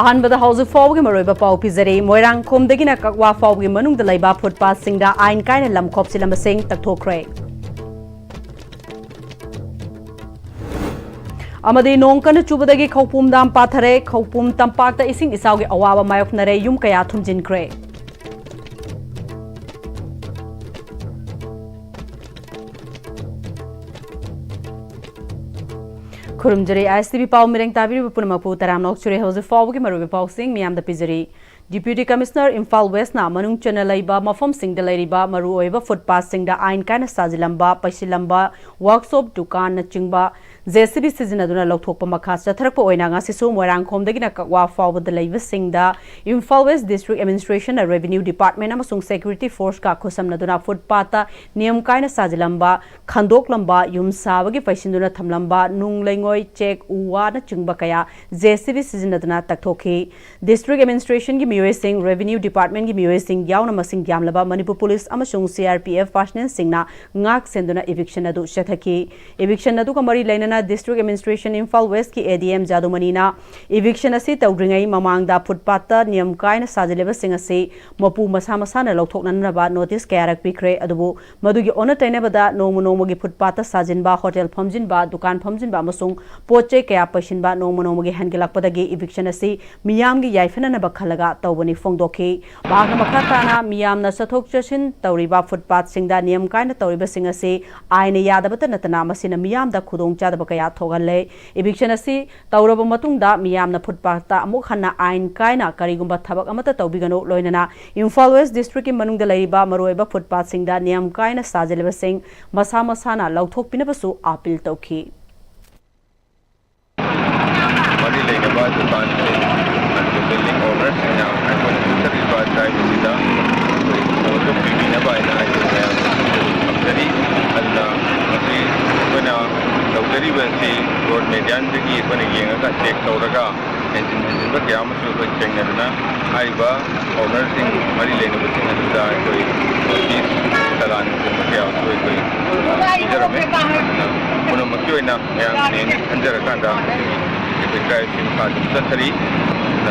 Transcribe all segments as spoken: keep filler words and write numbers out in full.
ꯑꯍꯥꯟꯕꯗ ꯍꯧꯖꯤꯛ ꯐꯥꯎꯕꯒꯤ ꯃꯔꯨꯑꯣꯏꯕ ꯄꯥꯎ ꯄꯤꯖꯔꯤ꯫ ꯃꯣꯏꯔꯥꯡꯈꯣꯝꯗꯒꯤꯅ ꯀꯛꯋꯥ ꯐꯥꯎꯕꯒꯤ ꯃꯅꯨꯡꯗ ꯂꯩꯕ ꯐꯨꯠꯄꯥꯠꯁꯤꯡꯗ ꯑꯥꯏꯟ ꯀꯥꯏꯅ ꯂꯝ ꯈꯣꯞꯆꯤꯜꯂꯝꯕꯁꯤꯡ ꯇꯛꯊꯣꯛꯈ꯭ꯔꯦ꯫ ꯑꯃꯗꯤ ꯅꯣꯡ ꯀꯟꯅ ꯆꯨꯕꯗꯒꯤ ꯈꯧꯄꯨꯝ ꯗꯥꯝ ꯄꯥꯊꯔꯦ꯫ ꯈꯧꯄꯨꯝ ꯇꯝꯄꯥꯛꯇ ꯏꯁꯤꯡ ꯏꯆꯥꯎꯒꯤ ꯑꯋꯥꯕ ꯃꯥꯌꯣꯛꯅꯔꯦ꯫ ꯌꯨꯝ ꯀꯌꯥ ꯊꯨꯝꯖꯤꯟꯈ꯭ꯔꯦ꯫ ꯈꯨꯔꯨꯝꯖꯔꯤ꯫ ꯑꯥꯏ ꯑꯦꯁ ꯇꯤ ꯚꯤ ꯄꯥꯎ ꯃꯤꯔꯦꯡ ꯇꯥꯕꯤꯔꯤꯕ ꯄꯨꯝꯅꯃꯛꯄꯨ ꯇꯔꯥꯝꯅ ꯑꯣꯛꯆꯔꯤ꯫ ꯍꯧꯖꯤꯛ ꯐꯥꯎꯕꯒꯤ ꯃꯔꯨꯑꯣꯏꯕ ꯄꯥꯎꯁꯤꯡ ꯃꯤꯌꯥꯝꯗ ꯄꯤꯖꯔꯤ꯫ Deputy Commissioner ꯏꯝꯐꯥꯜ ꯋꯦꯁꯅ ꯃꯅꯨꯡ ꯆꯟꯅ ꯂꯩꯕ ꯃꯐꯝꯁꯤꯡꯗ ꯂꯩꯔꯤꯕ ꯃꯔꯨꯑꯣꯏꯕ ꯐꯨꯠꯄꯥꯠꯁꯤꯡꯗ ꯑꯥꯏꯟ ꯀꯥꯏꯅ ꯁꯥꯖꯤꯜꯂꯝꯕ, ꯄꯩꯁꯤꯜꯂꯝꯕ, ꯋꯥꯔꯛꯁꯣꯞ, ꯗꯨꯀꯥꯟꯅꯆꯤꯡꯕ ꯖꯦ ꯁꯤ ꯕꯤ ꯁꯤꯖꯤꯟꯅꯗꯨꯅ ꯂꯧꯊꯣꯛꯄ ꯃꯈꯥ ꯆꯠꯊꯔꯛꯄ ꯑꯣꯏꯅ ꯉꯁꯤꯁꯨ ꯃꯣꯏꯔꯥꯡꯈꯣꯝꯗꯒꯤꯅ ꯀꯛꯋꯥ ꯐꯥꯎꯕꯗ ꯂꯩꯕꯁꯤꯡꯗ ꯏꯝꯐꯥꯜ ꯋꯦꯁ ꯗꯤꯁꯇ꯭ꯔꯤꯛ ꯑꯦꯗꯃꯤꯅꯤꯁꯇ꯭ꯔꯦꯁꯟꯅ ꯔꯦꯚꯤꯅ꯭ꯌꯨ ꯗꯤꯄꯥꯔꯠꯃꯦꯟ ꯑꯃꯁꯨꯡ ꯁꯦꯀ꯭ꯌꯨꯔꯤꯇꯤ ꯐꯣꯔꯁꯀ ꯈꯨꯠꯁꯝꯅꯗꯨꯅ ꯐꯨꯠꯄꯥꯠꯇ ꯅꯤꯌꯝ ꯀꯥꯏꯅ ꯁꯥꯖꯤꯜꯂꯝꯕ, ꯈꯟꯗꯣꯛꯂꯝꯕ, ꯌꯨꯝ ꯁꯥꯕꯒꯤ ꯄꯩꯁꯤꯟꯗꯨꯅ ꯊꯝꯂꯝꯕ ꯅꯨꯡ ꯂꯩꯉꯣꯏ, ꯆꯦꯛ, ꯎ ꯋꯥꯅꯆꯤꯡꯕ ꯀꯌꯥ ꯖꯦ ꯁꯤ ꯕꯤ ꯁꯤꯖꯤꯟꯅꯗꯨꯅ ꯇꯛꯊꯣꯛꯈꯤ꯫ ꯗꯤꯁꯇ꯭ꯔꯤꯛ ꯑꯦꯗꯃꯤꯅꯤꯁꯇ꯭ꯔꯦꯁꯟꯒꯤ ꯃꯤꯑꯣꯏꯁꯤꯡ, ꯔꯦꯚꯤꯅ꯭ꯌꯨ ꯗꯤꯄꯥꯔꯠꯃꯦꯟꯒꯤ ꯃꯤꯑꯣꯏꯁꯤꯡ ꯌꯥꯎꯅ ꯃꯁꯤꯡ ꯌꯥꯝꯂꯕ ꯃꯅꯤꯄꯨꯔ ꯄꯨꯂꯤꯁ ꯑꯃꯁꯨꯡ ꯁꯤ ꯑꯥꯔ ꯄꯤ ꯑꯦꯐ ꯄꯥꯔꯁꯅꯦꯜꯁꯤꯡꯅ ꯉꯥꯛ ꯁꯦꯟꯗꯨꯅ ꯏꯚꯤꯛꯁꯟ ꯑꯗꯨ ꯆꯠꯊꯈꯤ꯫ ꯏꯚꯤꯛꯁꯟ ꯑꯗꯨꯒ ꯃꯔꯤ ꯂꯩꯅꯅ ꯗꯤꯁꯇ꯭ꯔꯤꯛ ꯑꯦꯗꯃꯤꯅꯤꯁꯇ꯭ꯔꯦꯁꯟ ꯏꯝꯐꯥꯜ ꯋꯦꯁꯀꯤ ꯑꯦ ꯗꯤ ꯑꯦꯝ ꯖꯥꯗꯨꯃꯅꯤꯅ ꯏꯚꯤꯛꯁꯟ ꯑꯁꯤ ꯇꯧꯗ꯭ꯔꯤꯉꯩ ꯃꯃꯥꯡꯗ ꯐꯨꯠꯄꯥꯠꯇ ꯅꯤꯌꯝ ꯀꯥꯏꯅ ꯁꯥꯖꯤꯜꯂꯤꯕꯁꯤꯡ ꯑꯁꯤ ꯃꯄꯨ ꯃꯁꯥ ꯃꯁꯥꯅ ꯂꯧꯊꯣꯛꯅꯅꯕ ꯅꯣꯇꯤꯁ ꯀꯌꯥꯔꯛ ꯄꯤꯈ꯭ꯔꯦ꯫ ꯑꯗꯨꯕꯨ ꯃꯗꯨꯒꯤ ꯑꯣꯟꯅ ꯇꯩꯅꯕꯗ ꯅꯣꯡꯃ ꯅꯣꯡꯃꯒꯤ ꯐꯨꯠꯄꯥꯠꯇ ꯁꯥꯖꯤꯟꯕ, ꯍꯣꯇꯦꯜ ꯐꯝꯖꯤꯟꯕ, ꯗꯨꯀꯥꯟ ꯐꯝꯖꯤꯟꯕ ꯑꯃꯁꯨꯡ ꯄꯣꯠ ꯆꯩ ꯀꯌꯥ ꯄꯩꯁꯤꯟꯕ ꯅꯣꯡꯃ ꯅꯣꯡꯃꯒꯤ ꯍꯦꯟꯒꯠꯂꯛꯄꯗꯒꯤ ꯏꯚꯤꯛꯁꯟ ꯑꯁꯤ ꯃꯤꯌꯥꯝꯒꯤ ꯌꯥꯏꯐꯅꯅꯕ ꯈꯜꯂꯒ ꯇꯧꯕꯅꯤ ꯐꯣꯡꯗꯣꯛꯈꯤ꯫ ꯃꯍꯥꯛꯅ ꯃꯈꯥ ꯇꯥꯅ ꯃꯤꯌꯥꯝꯅ ꯆꯠꯊꯣꯛ ꯆꯠꯁꯤꯟ ꯇꯧꯔꯤꯕ ꯐꯨꯠꯄꯥꯠꯁꯤꯡꯗ ꯅꯤꯌꯝ ꯀꯥꯏꯅ ꯇꯧꯔꯤꯕꯁꯤꯡ ꯑꯁꯤ ꯑꯥꯏꯟꯅ ꯌꯥꯗꯕꯇ ꯅꯠꯇꯅ ꯃꯁꯤꯅ ꯃꯤꯌꯥꯝꯗ ꯈꯨꯗꯣꯡꯆꯥꯗꯕ ꯀꯌꯥ ꯊꯣꯛꯍꯜꯂꯦ꯫ ꯏꯚꯤꯛꯁꯟ ꯑꯁꯤ ꯇꯧꯔꯕ ꯃꯇꯨꯡꯗ ꯃꯤꯌꯥꯝꯅ ꯐꯨꯠꯄꯥꯠꯇ ꯑꯃꯨꯛ ꯍꯟꯅ ꯑꯥꯏꯟ ꯀꯥꯏꯅ ꯀꯔꯤꯒꯨꯝꯕ ꯊꯕꯛ ꯑꯃꯠꯇ ꯇꯧꯕꯤꯒꯅꯨ, ꯂꯣꯏꯅꯅ ꯏꯝꯐꯥꯜ ꯋꯦꯁ ꯗꯤꯁꯇ꯭ꯔꯤꯛꯀꯤ ꯃꯅꯨꯡꯗ ꯂꯩꯔꯤꯕ ꯃꯔꯨꯑꯣꯏꯕ ꯐꯨꯠꯄꯥꯠꯁꯤꯡꯗ ꯅꯤꯌꯝ ꯀꯥꯏꯅ ꯁꯥꯖꯤꯜꯂꯤꯕꯁꯤꯡ ꯃꯁꯥ ꯃꯁꯥꯅ ꯂꯧꯊꯣꯛꯄꯤꯅꯕꯁꯨ ꯑꯥꯄꯤꯜ ꯇꯧꯈꯤ꯫ ꯃꯔꯤ ꯂꯩꯅꯕ ꯗꯨꯀꯥꯟꯁꯤꯡ, ꯑꯗꯨꯒ ꯕꯤꯜꯗꯤꯡ ꯑꯣꯅꯔꯁꯤꯡꯅ ꯑꯩꯈꯣꯏꯅ ꯆꯠꯆꯔꯤꯕ ꯗ꯭ꯔꯥꯏꯕ ꯑꯁꯤꯗ ꯑꯩꯈꯣꯏ ꯊꯕꯛꯇꯨ ꯄꯤꯕꯤꯅꯕ ꯍꯥꯏꯅ ꯑꯩꯈꯣꯏ ꯃꯌꯥꯝ ꯊꯝꯖꯔꯤ꯫ ꯑꯗꯨꯅ ꯃꯁꯤ ꯑꯩꯈꯣꯏꯅ ꯇꯧꯖꯔꯤꯕ ꯑꯁꯤ ꯔꯣꯗ ꯃꯦꯗꯤꯌꯥꯟꯗꯒꯤ ꯑꯩꯈꯣꯏꯅ ꯌꯦꯡꯉꯒ ꯆꯦꯛ ꯇꯧꯔꯒ ꯍꯦꯟꯖꯤꯟ ꯍꯦꯟꯖꯤꯟꯕ ꯀꯌꯥ ꯑꯃꯁꯨ ꯑꯩꯈꯣꯏ ꯊꯦꯡꯅꯗꯨꯅ ꯍꯥꯏꯔꯤꯕ ꯑꯣꯅꯔꯁꯤꯡ, ꯃꯔꯤ ꯂꯩꯅꯕꯁꯤꯡ ꯑꯗꯨꯗ ꯑꯩꯈꯣꯏ ꯅꯣꯇꯤꯁ, ꯆꯂꯥꯟꯒꯨꯝꯕ ꯀꯌꯥ ꯑꯃꯁꯨ ꯑꯩꯈꯣꯏ ꯄꯤꯖꯔꯝꯃꯤ꯫ ꯑꯗꯨꯅ ꯄꯨꯝꯅꯃꯛꯀꯤ ꯑꯣꯏꯅ ꯃꯌꯥꯝ ꯈꯟꯖꯔꯀꯥꯟꯗ ꯑꯩꯈꯣꯏ ꯗ꯭ꯔꯥꯏꯕꯁꯤ ꯃꯈꯥ ꯑꯗꯨꯝ ꯆꯠꯊꯔꯤ꯫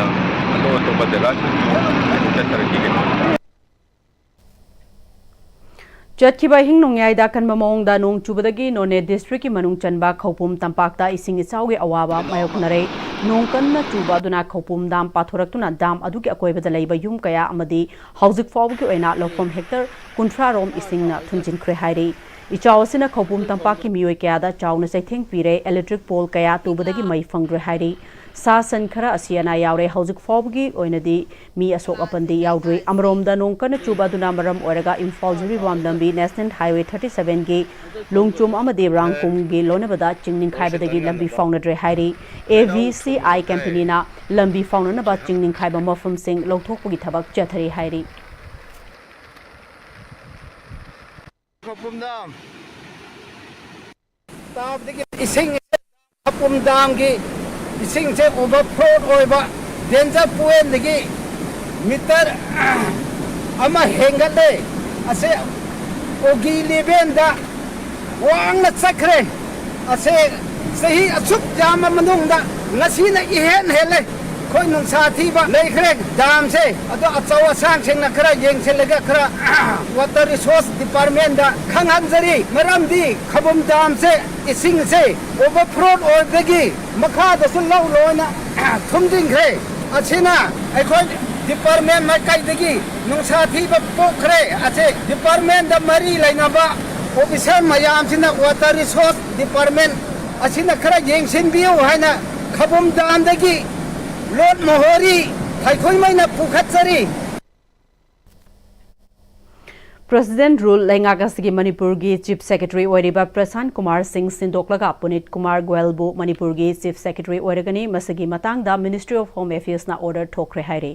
ꯑꯇꯣꯞ ꯑꯇꯣꯞꯄ ꯖꯒꯥꯁꯤꯡꯁꯨ ꯆꯠꯊꯔꯛꯈꯤꯒꯅꯤ꯫ ꯆꯠꯈꯤꯕ ꯑꯍꯤꯡ ꯅꯣꯡꯌꯥꯏꯗ ꯑꯀꯟꯕ ꯃꯑꯣꯡꯗ ꯅꯣꯡ ꯆꯨꯕꯗꯒꯤ ꯅꯣꯅꯦ ꯗꯤꯁꯇ꯭ꯔꯤꯛꯀꯤ ꯃꯅꯨꯡ ꯆꯟꯕ ꯈꯧꯄꯨꯝ ꯇꯝꯄꯥꯛꯇ ꯏꯁꯤꯡ ꯏꯆꯥꯎꯒꯤ ꯑꯋꯥꯕ ꯃꯥꯌꯣꯛꯅꯔꯦ꯫ ꯅꯣꯡ ꯀꯟꯅ ꯆꯨꯕ ꯑꯗꯨꯅ ꯈꯧꯄꯨꯝ ꯗꯥꯝ ꯄꯥꯊꯣꯔꯛꯇꯨꯅ ꯗꯥꯝ ꯑꯗꯨꯒꯤ ꯑꯀꯣꯏꯕꯗ ꯂꯩꯕ ꯌꯨꯝ ꯀꯌꯥ ꯑꯃꯗꯤ ꯍꯧꯖꯤꯛ ꯐꯥꯎꯕꯒꯤ ꯑꯣꯏꯅ ꯂꯧꯐꯝ ꯍꯦꯛꯇꯔ ꯀꯨꯟꯊ꯭ꯔꯥ ꯔꯣꯝ ꯏꯁꯤꯡꯅ ꯊꯨꯝꯖꯤꯟꯈ꯭ꯔꯦ ꯍꯥꯏꯔꯤ꯫ ꯏꯆꯥꯎ ꯑꯁꯤꯅ ꯈꯧꯄꯨꯝ ꯇꯝꯄꯥꯛꯀꯤ ꯃꯤꯑꯣꯏ ꯀꯌꯥꯗ ꯆꯥꯎꯅ ꯆꯩꯊꯦꯡ ꯄꯤꯔꯦ, ꯏꯂꯦꯛꯇ꯭ꯔꯤꯛ ꯄꯣꯜ ꯀꯌꯥ ꯇꯨꯕꯗꯒꯤ ꯃꯩ ꯐꯪꯗ꯭ꯔꯦ ꯍꯥꯏꯔꯤ꯫ ꯁꯥ ꯁꯟ ꯈꯔ ꯑꯁꯤ ꯑꯅꯥ ꯌꯥꯎꯔꯦ꯫ ꯍꯧꯖꯤꯛ ꯐꯥꯎꯕꯒꯤ ꯑꯣꯏꯅꯗꯤ ꯃꯤ ꯑꯁꯣꯛ ꯑꯄꯟꯗꯤ ꯌꯥꯎꯗ꯭ꯔꯤ꯫ ꯑꯃꯔꯣꯝꯗ ꯅꯣꯡ ꯀꯟꯅ ꯆꯨꯕ ꯑꯗꯨꯅ ꯃꯔꯝ ꯑꯣꯏꯔꯒ ꯏꯝꯐꯥꯜ ꯖꯤꯔꯤꯕꯥꯝ ꯂꯝꯕꯤ ꯅꯦꯁꯅꯦꯜ ꯍꯥꯏꯋꯦ ꯊꯥꯔꯇꯤ ꯁꯚꯦꯟꯒꯤ ꯂꯣꯡꯆꯨꯝ ꯑꯃꯗꯤ ꯔꯥꯡꯀꯨꯝꯒꯤ ꯂꯣꯏꯅꯕꯗ ꯆꯤꯡ ꯅꯤꯡꯈꯥꯏꯕꯗꯒꯤ ꯂꯝꯕꯤ ꯐꯥꯎꯅꯗ꯭ꯔꯦ ꯍꯥꯏꯔꯤ꯫ ꯑꯦ ꯚꯤ ꯁꯤ ꯑꯥꯏ ꯀꯝꯄꯦꯅꯤꯅ ꯂꯝꯕꯤ ꯐꯥꯎꯅꯅꯕ ꯆꯤꯡ ꯅꯤꯡꯈꯥꯏꯕ ꯃꯐꯝꯁꯤꯡ ꯂꯧꯊꯣꯛꯄꯒꯤ ꯊꯕꯛ ꯆꯠꯊꯔꯤ ꯍꯥꯏꯔꯤ꯫ ꯈꯧꯄꯨꯝ ꯗꯥꯝ ꯇꯥꯕꯗꯒꯤ ꯏꯁꯤꯡ, ꯈꯧꯄꯨꯝ ꯗꯥꯝꯒꯤ ꯏꯁꯤꯡꯁꯦ ꯑꯣꯚꯔꯐ꯭ꯂꯣ ꯑꯣꯏꯕ, ꯗꯦꯟꯖꯔ ꯄꯣꯏꯟꯗꯒꯤ ꯃꯤꯇꯔ ꯑꯃ ꯍꯦꯟꯒꯠꯂꯦ꯫ ꯑꯁꯦ ꯑꯣꯒꯤ ꯂꯦꯚꯦꯜꯗ ꯋꯥꯡꯅ ꯆꯠꯈ꯭ꯔꯦ꯫ ꯑꯁꯦ ꯆꯍꯤ ꯑꯁꯨꯛ ꯌꯥꯝꯕ ꯃꯅꯨꯡꯗ ꯉꯁꯤꯅ ꯏꯍꯦꯟ ꯍꯦꯜꯂꯦ꯫ ꯑꯩꯈꯣꯏ ꯅꯨꯡꯁꯥ ꯊꯤꯕ ꯂꯩꯈ꯭ꯔꯦ꯫ ꯗꯥꯝꯁꯦ ꯑꯗꯣ ꯑꯆꯧ ꯑꯁꯥꯡꯁꯤꯡꯅ ꯈꯔ ꯌꯦꯡꯁꯤꯜꯂꯒ ꯈꯔ ꯋꯥꯇꯔ ꯔꯤꯁꯣꯔꯁ ꯗꯤꯄꯥꯔꯠꯃꯦꯟꯗ ꯈꯪꯍꯟꯖꯔꯤ꯫ ꯃꯔꯝꯗꯤ ꯈꯧꯄꯨꯝ ꯗꯥꯝꯁꯦ ꯏꯁꯤꯡꯁꯦ ꯑꯣꯚꯔꯐ꯭ꯂꯣ ꯑꯣꯏꯕꯗꯒꯤ ꯃꯈꯥꯗꯁꯨ ꯂꯧ ꯂꯣꯏꯅ ꯊꯨꯝꯖꯤꯟꯈ꯭ꯔꯦ꯫ ꯑꯁꯤꯅ ꯑꯩꯈꯣꯏ ꯗꯤꯄꯥꯔꯠꯃꯦꯟ ꯃꯥꯏꯀꯩꯗꯒꯤ ꯅꯨꯡꯁꯥ ꯊꯤꯕ ꯄꯣꯛꯈ꯭ꯔꯦ꯫ ꯑꯁꯤ ꯗꯤꯄꯥꯔꯠꯃꯦꯟꯗ ꯃꯔꯤ ꯂꯩꯅꯕ ꯑꯣꯐꯤꯁꯔ ꯃꯌꯥꯝꯁꯤꯅ ꯋꯥꯇꯔ ꯔꯤꯁꯣꯔꯁ ꯗꯤꯄꯥꯔꯠꯃꯦꯟ ꯑꯁꯤꯅ ꯈꯔ ꯌꯦꯡꯁꯤꯟꯕꯤꯌꯨ ꯍꯥꯏꯅ ꯈꯧꯄꯨꯝ ꯗꯥꯝꯗꯒꯤ ꯂꯣꯔꯗ ꯃꯣꯍꯣꯔꯤ ꯊꯥꯏꯈꯨꯜꯃꯩꯅ ꯄꯨꯈꯠꯆꯔꯤ꯫ ꯄ꯭ꯔꯦꯁꯤꯗꯦꯟꯠ ꯔꯨꯜ ꯂꯩꯉꯥꯛ ꯑꯁꯤꯒꯤ ꯃꯅꯤꯄꯨꯔꯒꯤ ꯆꯤꯐ ꯁꯦꯀ꯭ꯔꯦꯇꯔꯤ ꯑꯣꯏꯔꯤꯕ ꯄ꯭ꯔꯁꯥꯟꯠ ꯀꯨꯃꯥꯔ ꯁꯤꯡ ꯁꯤꯟꯗꯣꯛꯂꯒ ꯄꯨꯅꯤꯠ ꯀꯨꯃꯥꯔ ꯒꯣꯌꯜꯕꯨ ꯃꯅꯤꯄꯨꯔꯒꯤ ꯆꯤꯐ ꯁꯦꯀ꯭ꯔꯦꯇꯔꯤ ꯑꯣꯏꯔꯒꯅꯤ꯫ ꯃꯁꯤꯒꯤ ꯃꯇꯥꯡꯗ ꯃꯤꯅꯤꯁꯇ꯭ꯔꯤ ꯑꯣꯐ ꯍꯣꯝ ꯑꯦꯐꯤꯌꯔꯁꯅ ꯑꯣꯔꯗꯔ ꯊꯣꯛꯈ꯭ꯔꯦ ꯍꯥꯏꯔꯤ꯫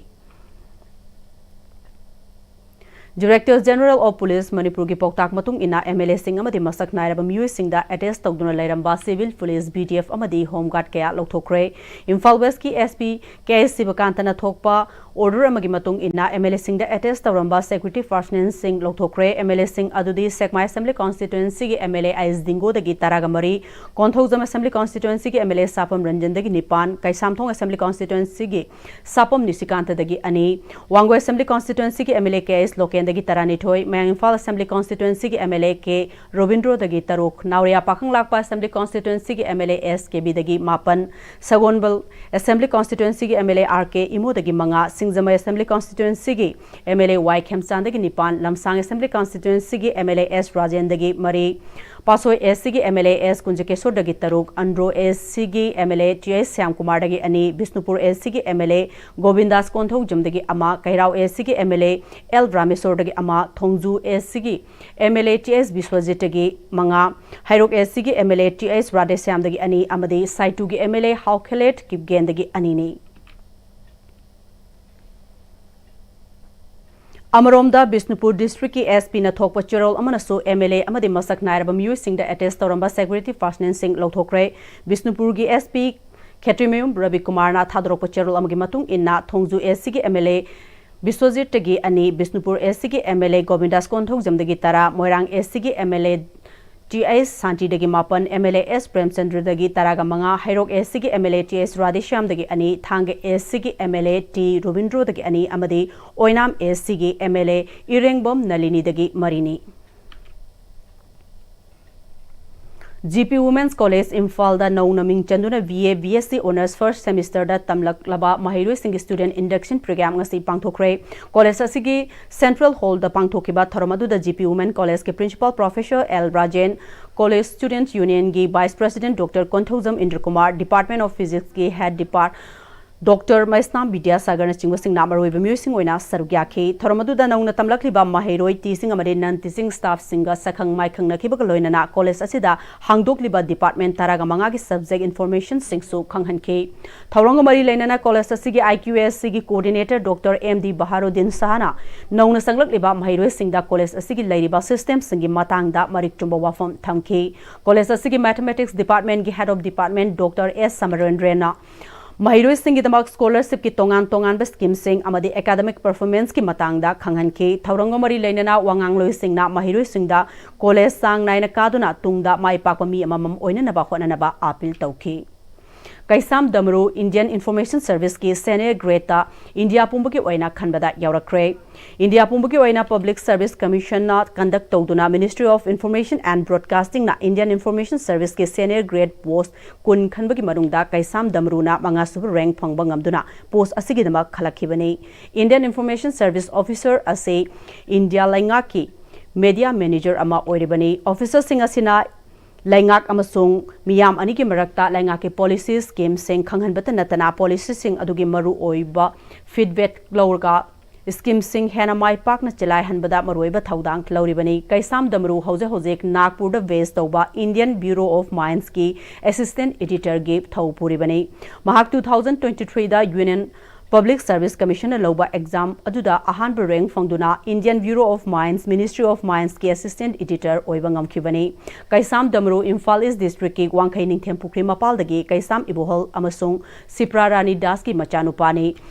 Director General of Police ꯃꯅꯤꯄꯨꯔꯒꯤ ꯄꯥꯎꯇꯥꯛ ꯃꯇꯨꯡ ꯏꯟꯅ MLAꯁꯤꯡ ꯑꯃꯗꯤ ꯃꯁꯛ ꯅꯥꯏꯔꯕ ꯃꯤꯑꯣꯏꯁꯤꯡꯗ attach ꯇꯧꯗꯨꯅ ꯂꯩꯔꯝꯕ civil police, BDF ꯑꯃꯗꯤ Home Guard ꯀꯌꯥ ꯂꯧꯊꯣꯛꯈ꯭ꯔꯦ꯫ ꯏꯝꯐꯥꯜ Westꯀꯤ SP ꯀꯦ ꯑꯦꯁ ꯁꯤꯕꯀꯥꯟꯇꯅ ꯊꯣꯛꯄ order ꯑꯃꯒꯤ ꯃꯇꯨꯡ ꯏꯟꯅ MLAꯁꯤꯡꯗ attach ꯇꯧꯔꯝꯕ security personnelꯁꯤꯡ ꯂꯧꯊꯣꯛꯈ꯭ꯔꯦ꯫ MLAꯁꯤꯡ ꯑꯗꯨꯗꯤ ꯁꯦꯛꯃꯥꯏ Assembly Constituencyꯒꯤ MLA ꯑꯥꯏ ꯑꯦꯁ ꯗꯤꯡꯒꯣꯗꯒꯤ ꯇꯔꯥꯒ ꯃꯔꯤ, ꯀꯣꯟꯊꯧꯖꯝ Assembly Constituencyꯒꯤ MLA ꯁꯥꯄꯝ ꯔꯟꯖꯟꯗꯒꯤ ꯅꯤꯄꯥꯟ, ꯀꯩꯁꯥꯝꯊꯣꯡ Assembly Constituencyꯒꯤ ꯁꯥꯄꯝ ꯅꯤꯁꯤꯀꯥꯟꯇꯗꯒꯤ ꯑꯅꯤ, ꯋꯥꯡꯒꯣꯏ Assembly Constituencyꯒꯤ MLA ꯀꯦ ꯑꯦꯁ ꯂꯣꯀꯦꯟꯗꯒꯤ ꯇꯔꯥꯅꯤꯊꯣꯏ, ꯃꯌꯥꯡ ꯏꯝꯐꯥꯜ Assembly Constituencyꯒꯤ MLA ꯀꯦ ꯔꯣꯕꯤꯟꯗ꯭ꯔꯣꯗꯒꯤ ꯇꯔꯨꯛ, ꯅꯥꯎꯔꯤꯌꯥ ꯄꯥꯈꯪꯂꯥꯛꯄ Assembly Constituencyꯒꯤ MLA ꯑꯦꯁ ꯀꯦꯕꯤꯗꯒꯤ ꯃꯥꯄꯟ, ꯁꯒꯣꯜꯕꯜ Assembly Constituencyꯒꯤ MLA ꯑꯥꯔ ꯀꯦ ꯏꯃꯣꯗꯒꯤ ꯃꯉꯥ, ꯁꯤꯡꯖꯃꯩ Assembly Constituencyꯒꯤ MLA ꯋꯥꯏ ꯈꯦꯝꯆꯥꯟꯗꯒꯤ ꯅꯤꯄꯥꯟ, ꯂꯝꯁꯥꯡ Assembly Constituencyꯒꯤ MLA ꯑꯦꯁ ꯔꯥꯖꯦꯟꯗꯒꯤ ꯃꯔꯤ, ꯄꯥꯠꯁꯣꯏ ꯑꯦꯁ ꯁꯤꯒꯤ MLA ꯑꯦꯁ ꯀꯨꯟꯖꯀꯦꯁꯣꯔꯗꯒꯤ ꯇꯔꯨꯛ, ꯑꯟꯗ꯭ꯔꯣ ꯑꯦꯁ ꯁꯤꯒꯤ MLA ꯇꯤ ꯑꯩꯆ ꯁ꯭ꯌꯥꯝꯀꯨꯃꯥꯔꯗꯒꯤ ꯑꯅꯤ, ꯕꯤꯁꯅꯨꯄꯨꯔ ꯑꯦꯁ ꯁꯤꯒꯤ MLA ꯒꯣꯕꯤꯟꯗꯥꯁ ꯀꯣꯟꯊꯧꯖꯝꯗꯒꯤ ꯑꯃ, ꯀꯩꯔꯥꯎ ꯑꯦꯁ ꯁꯤꯒꯤ MLA ꯑꯦꯜ ꯔꯥꯃꯦꯁꯣꯔꯗꯒꯤ ꯑꯃ, ꯊꯣꯡꯖꯨ ꯑꯦꯁ ꯁꯤꯒꯤ MLA ꯇꯤ ꯑꯦꯁ ꯕꯤꯁ꯭ꯋꯖꯤꯠꯇꯒꯤ ꯃꯉꯥ, ꯍꯩꯔꯣꯛ ꯑꯦꯁ ꯁꯤꯒꯤ MLA ꯇꯤ ꯑꯩꯆ ꯔꯥꯙꯦꯁ꯭ꯌꯥꯝꯗꯒꯤ ꯑꯅꯤ ꯑꯃꯗꯤ ꯁꯥꯏꯇꯨꯒꯤ MLA ꯍꯥꯎꯈꯦꯂꯦꯠ ꯀꯤꯞꯒꯦꯟꯗꯒꯤ ꯑꯅꯤꯅꯤ꯫ ꯑꯃꯔꯣꯝꯗ, ꯕꯤꯁꯅꯨꯄꯨꯔ districtꯀꯤ SP ꯅ ꯊꯣꯛꯄ ꯆꯦꯔꯣꯜ ꯑꯃꯅꯁꯨ MLA ꯑꯃꯗꯤ ꯃꯁꯛ ꯅꯥꯏꯔꯕ ꯃꯤꯑꯣꯏꯁꯤꯡꯗ attach ꯇꯧꯔꯝꯕ security personnelꯁꯤꯡ ꯂꯧꯊꯣꯛꯈ꯭ꯔꯦ꯫ ꯕꯤꯁꯅꯨꯄꯨꯔꯒꯤ SP ꯈꯦꯇ꯭ꯔꯤꯃꯌꯨꯝ ꯔꯕꯤꯀꯨꯃꯥꯔꯅ ꯊꯥꯗꯣꯔꯛꯄ ꯆꯦꯔꯣꯜ ꯑꯃꯒꯤ ꯃꯇꯨꯡ ꯏꯟꯅ, ꯊꯣꯡꯖꯨ ꯑꯦꯁ ꯁꯤꯒꯤ MLA ꯕꯤꯁ꯭ꯋꯖꯤꯠꯇꯒꯤ ꯑꯅꯤ, ꯕꯤꯁꯅꯨꯄꯨꯔ ꯑꯦꯁ ꯁꯤꯒꯤ MLA ꯒꯣꯕꯤꯟꯗꯥꯁ ꯀꯣꯟꯊꯧꯖꯝꯗꯒꯤ ꯇꯔꯥ, ꯃꯣꯏꯔꯥꯡ ꯑꯦꯁ ꯁꯤꯒꯤ MLA ꯇꯤ ꯑꯩꯆ ꯁꯥꯟꯇꯤꯗꯒꯤ ꯃꯥꯄꯟ, MLA ꯑꯦꯁ ꯄ꯭ꯔꯦꯝꯆꯟꯗ꯭ꯔꯗꯒꯤ ꯇꯔꯥꯒ ꯃꯉꯥ, ꯍꯩꯔꯣꯛ ꯑꯦꯁ ꯁꯤꯒꯤ MLA ꯇꯤ ꯑꯩꯆ ꯔꯥꯙꯦꯁ꯭ꯌꯥꯝꯗꯒꯤ ꯑꯅꯤ, ꯊꯥꯡꯒ ꯑꯦꯁ ꯁꯤꯒꯤ MLA ꯇꯤ ꯔꯣꯕꯤꯟꯗ꯭ꯔꯣꯗꯒꯤ ꯑꯅꯤ ꯑꯃꯗꯤ ꯑꯣꯏꯅꯥꯝ ꯑꯦꯁ ꯁꯤꯒꯤ MLA ꯏꯔꯦꯡꯕꯝ ꯅꯂꯤꯅꯤꯗꯒꯤ ꯃꯔꯤꯅꯤ꯫ ꯖꯤ ꯄꯤ Women's College ꯏꯝꯐꯥꯜꯗ ꯅꯧꯅ ꯃꯤꯡ ꯆꯟꯗꯨꯅ B A, B S C Honours first semesterꯗ ꯇꯝꯂꯛꯂꯕ ꯃꯍꯩꯔꯣꯏꯁꯤꯡꯒꯤ student induction program ꯉꯁꯤ ꯄꯥꯡꯊꯣꯛꯈ꯭ꯔꯦ꯫ College ꯑꯁꯤꯒꯤ central hallꯗ ꯄꯥꯡꯊꯣꯛꯈꯤꯕ ꯊꯧꯔꯝ ꯑꯗꯨꯗ G P Women Collegeꯀꯤ principal professor L Rajen, College Student Unionꯒꯤ vice president Doctor Konthoujam Indrakumar, Department of Physicsꯀꯤ head depart ꯗꯣꯛꯇꯔ ꯃꯩꯁꯅꯥꯝ ꯕꯤꯗ꯭ꯌꯥꯁꯥꯒꯔꯅꯆꯤꯡꯕꯁꯤꯡꯅ ꯃꯔꯨꯑꯣꯏꯕ ꯃꯤꯑꯣꯏꯁꯤꯡ ꯑꯣꯏꯅ ꯁꯔꯨꯛ ꯌꯥꯈꯤ꯫ ꯊꯧꯔꯝ ꯑꯗꯨꯗ ꯅꯧꯅ ꯇꯝꯂꯛꯂꯤꯕ ꯃꯍꯩꯔꯣꯏ, ꯇꯤꯆꯤꯡ ꯑꯃꯗꯤ ꯅꯟ ꯇꯤꯆꯤꯡ ꯁ꯭ꯇꯥꯐꯁꯤꯡꯒ ꯁꯛꯈꯪ ꯃꯥꯏꯈꯪꯅꯈꯤꯕꯒ ꯂꯣꯏꯅꯅ ꯀꯣꯂꯦꯖ ꯑꯁꯤꯗ ꯍꯥꯡꯗꯣꯛꯂꯤꯕ ꯗꯤꯄꯥꯔꯠꯃꯦꯟ ꯇꯔꯥꯒ ꯃꯉꯥꯒꯤ ꯁꯕꯖꯦꯛ ꯏꯟꯐꯣꯔꯃꯦꯁꯟꯁꯤꯡꯁꯨ ꯈꯪꯍꯟꯈꯤ꯫ ꯊꯧꯔꯝꯒ ꯃꯔꯤ ꯂꯩꯅꯅ ꯀꯣꯂꯦꯖ ꯑꯁꯤꯒꯤ IQACꯒꯤ ꯀꯣꯑꯣꯔꯗꯤꯅꯦꯇꯔ ꯗꯣꯛꯇꯔ ꯑꯦꯝ ꯗꯤ ꯕꯍꯥꯔꯨꯗꯤꯟ ꯁꯍꯥꯅ ꯅꯧꯅ ꯆꯪꯂꯛꯂꯤꯕ ꯃꯍꯩꯔꯣꯏꯁꯤꯡꯗ ꯀꯣꯂꯦꯖ ꯑꯁꯤꯒꯤ ꯂꯩꯔꯤꯕ ꯁꯤꯁꯇꯦꯝꯁꯤꯡꯒꯤ ꯃꯇꯥꯡꯗ ꯃꯔꯤꯛ ꯆꯨꯝꯕ ꯋꯥꯐꯝ ꯊꯝꯈꯤ꯫ ꯀꯣꯂꯦꯖ ꯑꯁꯤꯒꯤ ꯃꯦꯊꯃꯦꯇꯤꯛꯁ ꯗꯤꯄꯥꯔꯠꯃꯦꯟꯒꯤ ꯍꯦꯗ ꯑꯣꯐ ꯗꯤꯄꯥꯔꯠꯃꯦꯟ ꯗꯣꯛꯇꯔ ꯑꯦꯁ ꯁꯃꯔꯦꯟꯗ꯭ꯔꯦꯟꯅ ꯃꯍꯩꯔꯣꯏꯁꯤꯡꯒꯤꯗꯃꯛ ꯁ꯭ꯀꯣꯂꯔꯁꯤꯞꯀꯤ ꯇꯣꯉꯥꯟ ꯇꯣꯉꯥꯟꯕ ꯁ꯭ꯀꯤꯝꯁꯤꯡ ꯑꯃꯗꯤ ꯑꯦꯀꯥꯗꯃꯤꯛ ꯄꯔꯐꯣꯔꯃꯦꯟꯁꯀꯤ ꯃꯇꯥꯡꯗ ꯈꯪꯍꯟꯈꯤ꯫ ꯊꯧꯔꯝꯒ ꯃꯔꯤ ꯂꯩꯅꯅ ꯋꯥꯉꯥꯡꯂꯣꯏꯁꯤꯡꯅ ꯃꯍꯩꯔꯣꯏꯁꯤꯡꯗ ꯀꯣꯂꯦꯖ ꯆꯥꯡ ꯅꯥꯏꯅ ꯀꯥꯗꯨꯅ ꯇꯨꯡꯗ ꯃꯥꯏ ꯄꯥꯛꯄ ꯃꯤ ꯑꯃꯃꯝ ꯑꯣꯏꯅꯅꯕ ꯍꯣꯠꯅꯅꯕ ꯑꯥꯄꯤꯜ ꯇꯧꯈꯤ꯫ ꯀꯩꯁꯥꯝ ꯗꯃꯔꯨ ꯏꯟꯗꯤꯌꯟ ꯏꯟꯐꯣꯔꯃꯦꯁꯟ ꯁꯔꯚꯤꯁꯀꯤ ꯁꯦꯅꯤꯌꯔ ꯒ꯭ꯔꯦꯗꯇ ꯏꯟꯗꯤꯌꯥ ꯄꯨꯝꯕꯒꯤ ꯑꯣꯏꯅ ꯈꯟꯕꯗ ꯌꯥꯎꯔꯛꯈ꯭ꯔꯦ꯫ ꯏꯟꯗꯤꯌꯥ ꯄꯨꯝꯕꯒꯤ ꯑꯣꯏꯅ ꯄꯕ꯭ꯂꯤꯛ ꯁꯔꯚꯤꯁ ꯀꯃꯤꯁꯟꯅ ꯀꯟꯗꯛ ꯇꯧꯗꯨꯅ Ministry of Information and Broadcastingꯅ ꯏꯟꯗꯤꯌꯟ ꯏꯟꯐꯣꯔꯃꯦꯁꯟ ꯁꯔꯚꯤꯁꯀꯤ ꯁꯦꯅꯤꯌꯔ ꯒ꯭ꯔꯦꯗ ꯄꯣꯁ ꯀꯨꯟ ꯈꯟꯕꯒꯤ ꯃꯅꯨꯡꯗ ꯀꯩꯁꯥꯝ ꯗꯃꯔꯨꯅ ꯃꯉꯥꯁꯨꯕ ꯔꯦꯡꯛ ꯐꯪꯕ ꯉꯝꯗꯨꯅ ꯄꯣꯁ ꯑꯁꯤꯒꯤꯗꯃꯛ ꯈꯜꯂꯛꯈꯤꯕꯅꯤ꯫ ꯏꯟꯗꯤꯌꯟ ꯏꯟꯐꯣꯔꯃꯦꯁꯟ ꯁꯔꯚꯤꯁ ꯑꯣꯐꯤꯁꯔ ꯑꯁꯤ ꯏꯟꯗꯤꯌꯥ ꯂꯩꯉꯥꯛꯀꯤ ꯃꯦꯗꯤꯌꯥ ꯃꯦꯅꯦꯖꯔ ꯑꯃ ꯑꯣꯏꯔꯤꯕꯅꯤ꯫ ꯑꯣꯐꯤꯁꯔꯁꯤꯡ ꯑꯁꯤꯅ ꯂꯩꯉꯥꯛ ꯑꯃꯁꯨꯡ ꯃꯤꯌꯥꯝ ꯑꯅꯤꯒꯤ ꯃꯔꯛꯇ ꯂꯩꯉꯥꯛꯀꯤ ꯄꯣꯂꯤꯁꯤ ꯁ꯭ꯀꯤꯝꯁꯤꯡ ꯈꯪꯍꯟꯕꯇ ꯅꯠꯇꯅ ꯄꯣꯂꯤꯁꯤꯁꯤꯡ ꯑꯗꯨꯒꯤ ꯃꯔꯨꯑꯣꯏꯕ ꯐꯤꯗꯕꯦꯛ ꯂꯧꯔꯒ ꯁ꯭ꯀꯤꯝꯁꯤꯡ ꯍꯦꯟꯅ ꯃꯥꯏ ꯄꯥꯛꯅ ꯆꯂꯥꯏꯍꯟꯕꯗ ꯃꯔꯨꯑꯣꯏꯕ ꯊꯧꯗꯥꯡ ꯂꯧꯔꯤꯕꯅꯤ꯫ ꯀꯩꯁꯥꯝ ꯗꯃꯔꯨ ꯍꯧꯖꯤꯛ ꯍꯧꯖꯤꯛ ꯅꯥꯒꯄꯨꯔꯗ ꯕꯦꯁ ꯇꯧꯕ ꯏꯟꯗꯤꯌꯟ ꯕ꯭ꯌꯨꯔꯣ ꯑꯣꯐ ꯃꯥꯏꯟꯁꯀꯤ ꯑꯦꯁꯤꯁꯇꯦꯟꯠ ꯏꯗꯤꯇꯔꯒꯤ ꯊꯧ ꯄꯨꯔꯤꯕꯅꯤ꯫ ꯃꯍꯥꯛ two thousand twenty threeꯗ ꯌꯨꯅꯤꯌꯟ ꯄꯕ꯭ꯂꯤꯛ ꯁꯔꯚꯤꯁ ꯀꯃꯤꯁꯟꯅ ꯂꯧꯕ ꯑꯦꯛꯖꯥꯝ ꯑꯗꯨꯗ ꯑꯍꯥꯟꯕ ꯔꯦꯡꯛ ꯐꯪꯗꯨꯅ Indian bureau of mines, ministry of ꯃꯥꯏꯟꯁꯀꯤ ꯑꯦꯁꯤꯁꯇꯦꯟꯠ ꯏꯗꯤꯇꯔ ꯑꯣꯏꯕ ꯉꯝꯈꯤꯕꯅꯤ꯫ ꯀꯩꯁꯥꯝ ꯗꯃꯔꯨ ꯏꯝꯐꯥꯜ ꯏꯁ ꯗꯤꯁꯇ꯭ꯔꯤꯛꯀꯤ ꯋꯥꯡꯈꯩ ꯅꯤꯡꯊꯦꯝ ꯄꯨꯈ꯭ꯔꯤ ꯃꯄꯥꯜꯗꯒꯤ ꯀꯩꯁꯥꯝ ꯏꯕꯣꯍꯜ ꯑꯃꯁꯨꯡ ꯁꯤꯄ꯭ꯔꯥ ꯔꯥꯅꯤ ꯗꯥꯁꯀꯤ ꯃꯆꯥꯅꯨꯄꯥꯅꯤ꯫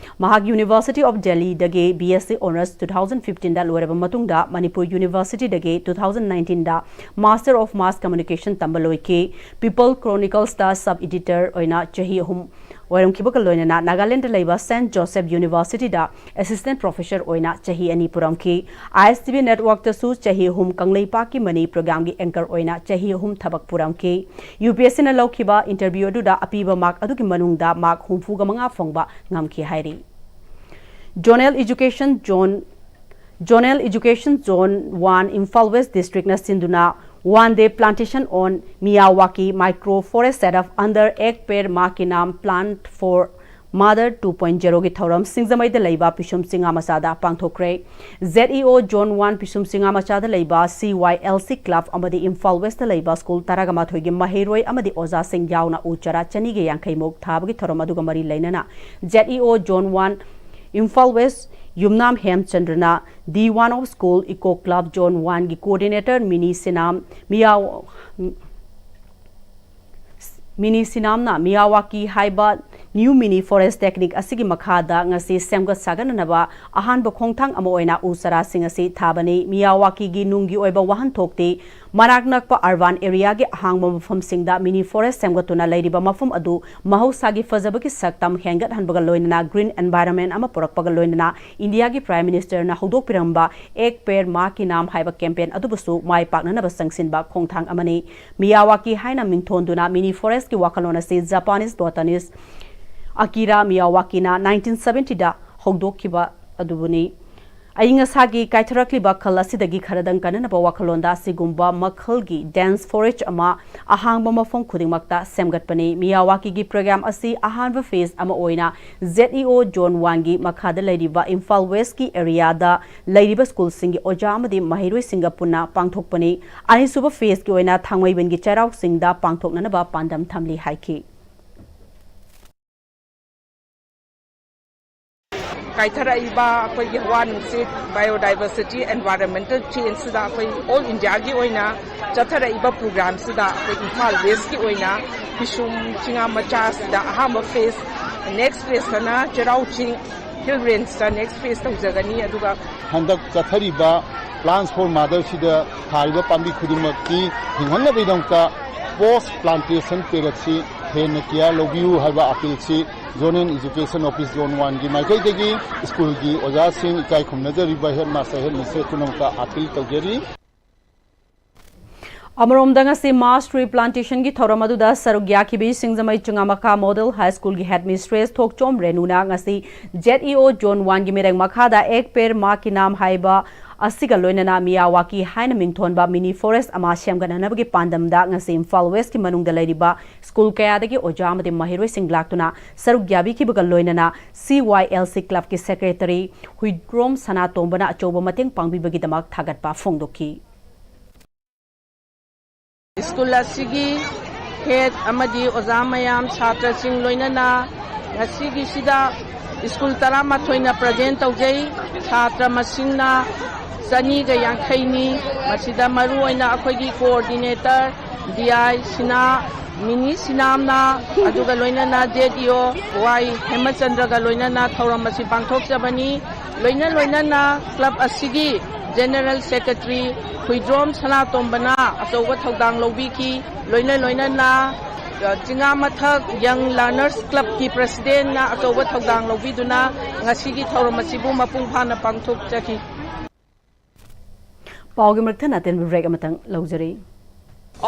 ꯃꯍꯥꯛ University of Delhiꯗꯒꯤ B S C Honours two thousand fifteenꯗ ꯂꯣꯏꯔꯕ ꯃꯇꯨꯡꯗ Manipur Universityꯗꯒꯤ two thousand nineteenꯗ Master of Mass Communication ꯇꯝꯕ ꯂꯣꯏꯈꯤ꯫ People Chroniclesꯇ sub editor ꯑꯣꯏꯅ ꯆꯍꯤ ꯑꯍꯨꯝ ꯑꯣꯏꯔꯝꯈꯤꯕꯒ ꯂꯣꯏꯅꯅ ꯅꯥꯒꯥꯂꯦꯟꯗ ꯂꯩꯕ Saint Joseph Universityꯗ assistant professor ꯑꯣꯏꯅ ꯆꯍꯤ ꯑꯅꯤ ꯄꯨꯔꯝꯈꯤ꯫ ISTV networkꯇꯁꯨ ꯆꯍꯤ ꯑꯍꯨꯝ, ꯀꯪꯂꯩꯄꯥꯛꯀꯤ ꯃꯅꯤ programꯒꯤ anchor ꯑꯣꯏꯅ ꯆꯍꯤ ꯑꯍꯨꯝ ꯊꯕꯛ ꯄꯨꯔꯝꯈꯤ꯫ UPSCꯅ ꯂꯧꯈꯤꯕ interview ꯑꯗꯨꯗ ꯑꯄꯤꯕ mark ꯑꯗꯨꯒꯤ ꯃꯅꯨꯡꯗ mark ꯍꯨꯝꯐꯨꯒ ꯃꯉꯥ ꯐꯪꯕ ꯉꯝꯈꯤ ꯍꯥꯏꯔꯤ꯫ Zonal Education Zone, Zonal Education Zone one Imphal West Districtꯅ ꯁꯤꯟꯗꯨꯅ One Day Plantation on Miyawaki Micro Forest Setup under Ek Ped Maa Ki Naam Plant for Mother two point zero ꯒꯤ ꯊꯧꯔꯝ ꯁꯤꯡꯖꯃꯩꯗ ꯂꯩꯕ ꯄꯤꯁꯨꯝ ꯆꯤꯉꯥ ꯃꯆꯥꯗ ꯄꯥꯡꯊꯣꯛꯈ꯭ꯔꯦ꯫ Z E O Zone one ꯄꯤꯁꯨꯝ ꯆꯤꯉꯥ ꯃꯆꯥꯗ ꯂꯩꯕ C Y L C Club ꯑꯃꯗꯤ Imphal west ꯂꯩꯕ school ꯇꯔꯥꯒ ꯃꯥꯊꯣꯏꯒꯤ ꯃꯍꯩꯔꯣꯏ ꯑꯃꯗꯤ ꯑꯣꯖꯥꯁꯤꯡ ꯌꯥꯎꯅ ꯎ ꯆꯥꯔꯥ ꯆꯅꯤꯒ ꯌꯥꯡꯈꯩ ꯃꯨꯛ ꯊꯥꯕꯒꯤ ꯊꯧꯔꯝ ꯑꯗꯨꯒ ꯃꯔꯤ ꯂꯩꯅꯅ Z E O Zone one Imphal west Yumnam ꯍꯦꯝꯆꯟꯗ꯭ꯔꯅ D one of School Eco Club Zone one ꯒꯤ coordinator ꯃꯤꯅꯤ ꯁꯤꯅꯥꯝ ꯃꯤꯌꯥꯎ ꯃꯤꯅꯤ ꯁꯤꯅꯥꯝꯅ ꯃꯤꯌꯥꯋꯥꯀꯤ ꯍꯥꯏꯕ new mini forest technique ꯑꯁꯤꯒꯤ ꯃꯈꯥꯗ ꯉꯁꯤ ꯁꯦꯝꯒꯠ ꯁꯥꯒꯠꯅꯅꯕ ꯑꯍꯥꯟꯕ ꯈꯣꯡꯊꯥꯡ ꯑꯃ ꯑꯣꯏꯅ ꯎ ꯆꯥꯔꯥꯁꯤꯡ ꯑꯁꯤ ꯊꯥꯕꯅꯤ꯫ ꯃꯤꯌꯥꯋꯥꯀꯤꯒꯤ ꯅꯨꯡꯒꯤ ꯑꯣꯏꯕ ꯋꯥꯍꯟꯊꯣꯛꯇꯤ ꯃꯅꯥꯛ ꯅꯛꯄ urban area ꯒꯤ ꯑꯍꯥꯡꯕ ꯃꯐꯝꯁꯤꯡꯗ mini forest ꯁꯦꯝꯒꯠꯇꯨꯅ ꯂꯩꯔꯤꯕ ꯃꯐꯝ ꯑꯗꯨ ꯃꯍꯧꯁꯥꯒꯤ ꯐꯖꯕꯒꯤ ꯁꯛꯇꯝ ꯍꯦꯟꯒꯠꯍꯟꯕꯒ ꯂꯣꯏꯅꯅ green environment ꯑꯃ ꯄꯨꯔꯛꯄꯒ ꯂꯣꯏꯅꯅ ꯏꯟꯗꯤꯌꯥꯒꯤ Prime Minister ꯅ ꯍꯧꯗꯣꯛꯄꯤꯔꯝꯕ Ek Ped Maa Ki Naam ꯍꯥꯏꯕ campaign ꯑꯗꯨꯕꯨꯁꯨ ꯃꯥꯏ ꯄꯥꯛꯅꯅꯕ ꯆꯪꯁꯤꯟꯕ ꯈꯣꯡꯊꯥꯡ ꯑꯃꯅꯤ꯫ ꯃꯤꯌꯥꯋꯥꯀꯤ ꯍꯥꯏꯅ ꯃꯤꯡꯊꯣꯟꯗꯨꯅ mini forest ꯀꯤ ꯋꯥꯈꯜꯂꯣꯟ ꯑꯁꯤ Japanese botanist Akira Miyawaki ꯅ nineteen seventy ꯗ ꯍꯧꯗꯣꯛꯈꯤꯕ ꯑꯗꯨꯕꯨꯅꯤ꯫ ꯑꯏꯪ ꯑꯁꯥꯒꯤ ꯀꯥꯏꯊꯔꯛꯂꯤꯕ ꯈꯜ ꯑꯁꯤꯗꯒꯤ ꯈꯔꯗꯪ ꯀꯟꯅꯅꯕ ꯋꯥꯈꯜꯂꯣꯟꯗ ꯑꯁꯤꯒꯨꯝꯕ ꯃꯈꯜꯒꯤ dense forest ꯑꯃ ꯑꯍꯥꯡꯕ ꯃꯐꯝ ꯈꯨꯗꯤꯡꯃꯛꯇ ꯁꯦꯝꯒꯠꯄꯅꯤ꯫ ꯃꯤꯌꯥꯋꯥꯀꯤꯒꯤ program ꯑꯁꯤ ꯑꯍꯥꯟꯕ phase ꯑꯃ ꯑꯣꯏꯅ Z E O Zone one ꯒꯤ ꯃꯈꯥꯗ ꯂꯩꯔꯤꯕ ꯏꯝꯐꯥꯜ ꯋꯦꯁꯀꯤ area ꯗ ꯂꯩꯔꯤꯕ ꯁ꯭ꯀꯨꯜꯁꯤꯡꯒꯤ ꯑꯣꯖꯥ ꯑꯃꯗꯤ ꯃꯍꯩꯔꯣꯏꯁꯤꯡꯒ ꯄꯨꯟꯅ ꯄꯥꯡꯊꯣꯛꯄꯅꯤ꯫ ꯑꯅꯤꯁꯨꯕ phase ꯀꯤ ꯑꯣꯏꯅ ꯊꯥꯡꯃꯩꯕꯟꯒꯤ ꯆꯩꯔꯥꯎ ꯆꯤꯡꯗ ꯄꯥꯡꯊꯣꯛꯅꯅꯕ ꯄꯥꯟꯗꯝ ꯊꯝꯂꯤ ꯍꯥꯏꯈꯤ꯫ ꯀꯥꯏꯊꯔꯛꯏꯕ ꯑꯩꯈꯣꯏꯒꯤ ꯍꯋꯥ ꯅꯨꯡꯁꯤꯠ, biodiversity, environmental change ꯁꯤꯗ ꯑꯩꯈꯣꯏ all India ꯒꯤ ꯑꯣꯏꯅ ꯆꯠꯊꯔꯛꯏꯕ program ꯁꯤꯗ ꯑꯩꯈꯣꯏ ꯏꯝꯐꯥꯜ ꯋꯦꯁꯀꯤ ꯑꯣꯏꯅ ꯄꯤꯁꯨꯝ ꯆꯤꯉꯥ ꯃꯆꯥꯁꯤꯗ ꯑꯍꯥꯟꯕ phase, next phase ꯇꯅ ꯆꯩꯔꯥꯎ ꯆꯤꯡ hill range ꯇ next phase ꯇꯧꯖꯒꯅꯤ꯫ ꯑꯗꯨꯒ ꯍꯟꯗꯛ ꯆꯠꯊꯔꯤꯕ Plants for Mother ꯁꯤꯗ ꯊꯥꯔꯤꯕ ꯄꯥꯝꯕꯤ ꯈꯨꯗꯤꯡꯃꯛꯇꯤ ꯍꯤꯡꯍꯟꯅꯕꯒꯤꯗꯃꯛꯇ post plantation period ꯁꯤ ꯍꯦꯟꯅ care ꯂꯧꯕꯤꯌꯨ ꯍꯥꯏꯕ appeal ꯁꯤ Zonal Education Office Zone one ꯒꯤ ꯃꯥꯏꯀꯩꯗꯒꯤ ꯁ꯭ꯀꯨꯜꯒꯤ ꯑꯣꯖꯥꯁꯤꯡ, ꯏꯀꯥꯏ ꯈꯨꯝꯅꯖꯔꯤꯕ headmaster, headmistress ꯄꯨꯝꯅꯃꯛꯇ appeal ꯇꯧꯖꯔꯤ꯫ ꯑꯃꯔꯣꯝꯗ ꯉꯁꯤ mass tree plantation ꯒꯤ ꯊꯧꯔꯝ ꯑꯗꯨꯗ ꯁꯔꯨꯛ ꯌꯥꯈꯤꯕꯤ ꯁꯤꯡꯖꯃꯩ ꯆꯤꯉꯥꯃꯈꯥ Model High School ꯒꯤ headmistress ꯊꯣꯛꯆꯣꯝ ꯔꯦꯅꯨꯅ ꯉꯁꯤ Z E O Zone one ꯒꯤ ꯃꯤꯔꯦꯡ ꯃꯈꯥꯗ Ek Ped Maa Ki Naam ꯍꯥꯏꯕ ꯑꯁꯤꯒ ꯂꯣꯏꯅꯅ ꯃꯤꯌꯥꯋꯥꯀꯤ ꯍꯥꯏꯅ ꯃꯤꯡꯊꯣꯟꯕ mini forest ꯑꯃ ꯁꯦꯝꯒꯠꯅꯅꯕꯒꯤ ꯄꯥꯟꯗꯝꯗ ꯉꯁꯤ ꯏꯝꯐꯥꯜ ꯋꯦꯁꯀꯤ ꯃꯅꯨꯡꯗ ꯂꯩꯔꯤꯕ ꯁ꯭ꯀꯨꯜ ꯀꯌꯥꯗꯒꯤ ꯑꯣꯖꯥ ꯑꯃꯗꯤ ꯃꯍꯩꯔꯣꯏꯁꯤꯡ ꯂꯥꯛꯇꯨꯅ ꯁꯔꯨꯛ ꯌꯥꯕꯤꯈꯤꯕꯒ ꯂꯣꯏꯅꯅ C Y L C clubꯀꯤ secretary Huidrom ꯁꯅꯥꯇꯣꯝꯕꯅ ꯑꯆꯧꯕ ꯃꯇꯦꯡ ꯄꯥꯡꯕꯤꯕꯒꯤꯗꯃꯛ ꯊꯥꯒꯠꯄ ꯐꯣꯡꯗꯣꯛꯈꯤ꯫ ꯁ꯭ꯀꯨꯜ ꯑꯁꯤꯒꯤ head ꯑꯃꯗꯤ ꯑꯣꯖꯥ ꯃꯌꯥꯝ, ꯁꯥꯇ꯭ꯔꯁꯤꯡ ꯂꯣꯏꯅꯅ ꯉꯁꯤꯒꯤꯁꯤꯗ ꯁ꯭ꯀꯨꯜ ꯇꯔꯥꯃꯥꯊꯣꯏꯅ present ꯇꯧꯖꯩ꯫ ꯁꯥꯇ꯭ꯔ ꯃꯁꯤꯡꯅ ꯆꯅꯤꯒ ꯌꯥꯡꯈꯩꯅꯤ꯫ ꯃꯁꯤꯗ ꯃꯔꯨꯑꯣꯏꯅ ꯑꯩꯈꯣꯏꯒꯤ coordinator D I ꯁꯤꯅꯥ, ꯃꯤꯅꯤ ꯁꯤꯅꯥꯝꯅ, ꯑꯗꯨꯒ ꯂꯣꯏꯅꯅ Z E O Y ꯍꯦꯃꯆꯟꯗ꯭ꯔꯒ ꯂꯣꯏꯅꯅ ꯊꯧꯔꯝ ꯑꯁꯤ ꯄꯥꯡꯊꯣꯛꯆꯕꯅꯤ꯫ ꯂꯣꯏꯅ ꯂꯣꯏꯅꯅ club ꯑꯁꯤꯒꯤ general secretary ꯍꯨꯏꯗ꯭ꯔꯣꯝ ꯁꯅꯥꯇꯣꯝꯕꯅ ꯑꯆꯧꯕ ꯊꯧꯗꯥꯡ ꯂꯧꯕꯤꯈꯤ꯫ ꯂꯣꯏꯅ ꯂꯣꯏꯅꯅ, ꯑ, ꯆꯤꯉꯥꯃꯊꯛ Young Learners Clubꯀꯤ presidentꯅ ꯑꯆꯧꯕ ꯊꯧꯗꯥꯡ ꯂꯧꯕꯤꯗꯨꯅ ꯉꯁꯤꯒꯤ ꯊꯧꯔꯝ ꯑꯁꯤꯕꯨ ꯃꯄꯨꯡ ꯐꯥꯅ ꯄꯥꯡꯊꯣꯛꯆꯈꯤ꯫ ꯄꯥꯎꯒꯤ ꯃꯔꯛ ꯊꯠꯅ ꯑꯇꯦꯟꯕ break ꯑꯃꯇꯪ ꯂꯧꯖꯔꯤ꯫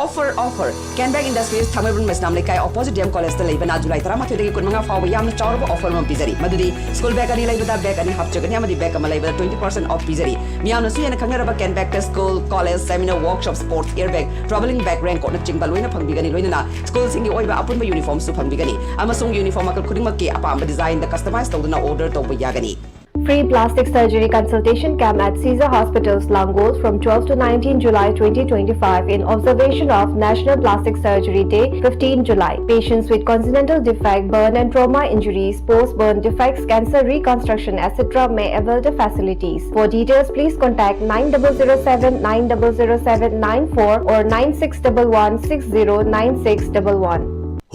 Offer, offer! Kenbag Industries, ꯊꯥꯡꯃꯩꯕꯟ ꯃꯩꯁꯅꯥꯝ ꯂꯩꯀꯥꯏ, opposite D M Collegeꯇ ꯂꯩꯕꯅ ꯖꯨꯂꯥꯏ ꯇꯔꯥꯃꯥꯊꯣꯏꯗꯒꯤ ꯀꯨꯟꯃꯉꯥ ꯐꯥꯎꯕ ꯌꯥꯝꯅ ꯆꯥꯎꯔꯕ offer ꯑꯃ ꯄꯤꯖꯔꯤ, ꯃꯗꯨꯗꯤ school bag ꯑꯅꯤ ꯂꯩꯕꯗ bag ꯑꯅꯤ ꯍꯥꯞꯆꯒꯅꯤ ꯑꯃꯗꯤ bag ꯑꯃ ꯂꯩꯕꯗ twenty percent off ꯄꯤꯖꯔꯤ꯫ ꯃꯤꯌꯥꯝꯅꯁꯨ ꯍꯦꯟꯅ ꯈꯪꯅꯔꯕ Kenbagꯇ school, college, seminar, workshop, sports gear bag, travelling bag, raincoatꯅꯆꯤꯡꯕ ꯂꯣꯏꯅ ꯐꯪꯕꯤꯒꯅꯤ, ꯂꯣꯏꯅꯅ schoolꯁꯤꯡꯒꯤ ꯑꯣꯏꯕ ꯑꯄꯨꯟꯕ uniformꯁꯨ ꯐꯪꯕꯤꯒꯅꯤ, ꯑꯃꯁꯨꯡ uniform ꯃꯈꯜ ꯈꯨꯗꯤꯡꯃꯛꯀꯤ ꯑꯄꯥꯝꯕ designꯗ customize ꯇꯧꯗꯨꯅ order ꯇꯧꯕ ꯌꯥꯒꯅꯤ꯫ Free plastic surgery consultation camp at Caesar Hospitals, Langol, from twelve to nineteen July twenty twenty-five, in observation of National Plastic Surgery Day, fifteen July. Patients with congenital defect, burn and trauma injuries, post-burn defects, cancer reconstruction, et cetera may avail the facilities. For details, please contact nine double zero seven nine double zero seven nine four or nine six double one six zero nine six double one.